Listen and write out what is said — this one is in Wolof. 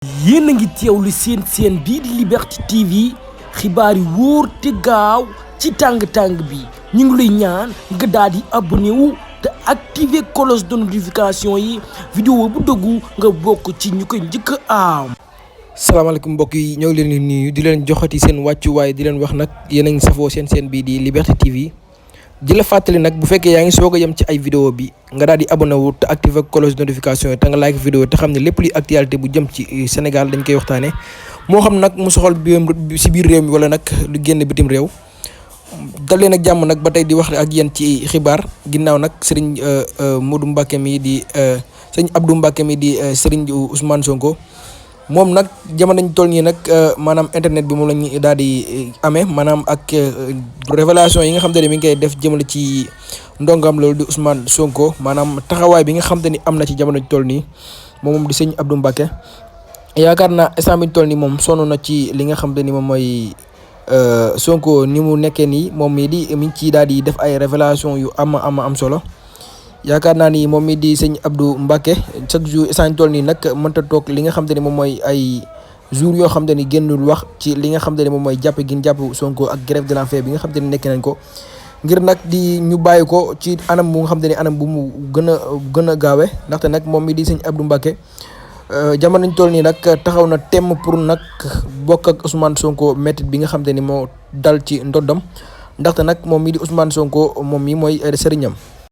yéen a ngi teewlu seen bii di Liberté TV xibaar yi wóor te gaaw ci tàng-tàng bi ñu ngi lay ñaan nga daal di abonné wu te activer cloche de notification yi vidéo bu dëggu nga bokk ci ñu koy njëkk a am. salaamaaleykum mbokk yi ñoo ngi leen di nuyu di leen joxati seen wàccuwaay di leen wax nag yéen a ngi safoo seen bii di Liberté TV di la fàttali nag bu fekkee yaa ngi soog a yem ci ay vidéo bi nga daal di abonné wu te activer cloche de notification yi te nga like vidéo te xam ne lépp luy actualité bu jëm ci Sénégal dañ koy waxtaane moo xam nag mu soxal bi si biir réew mi wala nag lu génn bitim réew dal leen ak jàmm nag ba tey di wax ak yéen ci xibaar ginnaaw nag sëriñ Modou Mbacké mi di sëriñ Abdou Mbacké mi di sëriñ Ousmane Sonko moom nag jamono ñu toll nii nag maanaam internet bi moom la ñu daal di amee maanaam ak révélation yi nga xam te ne mi ngi koy def jëmale ci ndongam loolu di Ousmane Sonko maanaam taxawaay bi nga xam te ni am na ci jamono ñu toll nii moom di sëñ Abdou Mbacké yaakaar naa instant bi ñu toll nii moom sonn na ci li nga xam te ni moom mooy Sonko ni mu nekkee nii moom mii di mi ngi ciy daal di def ay révélation yu am solo. yaakaar naa ni moom mi di sëñ Abdou Mbacké chaque jour instant toll nii nag mënta toog li nga xam te ne moom mooy ay jours yoo xam te ni génnul wax ci li nga xam te ne moom mooy jàpp gi ñu jàpp Sonko ak grève de la faim bi nga xam te ne nekk nañ ko ngir nag di ñu bàyyi ko ci anam bu nga xam te ne anam bu mu gën a gaawe ndaxte nag moom mi di sëñ Abdou Mbacké jamono ñu toll nii nag taxaw na temm pour nag bokk ak Ousmane Sonko métit bi nga xam te ni moo dal ci ndoddam ndaxte nag moom mi di Ousmane Sonko moom mi mooy sëriñam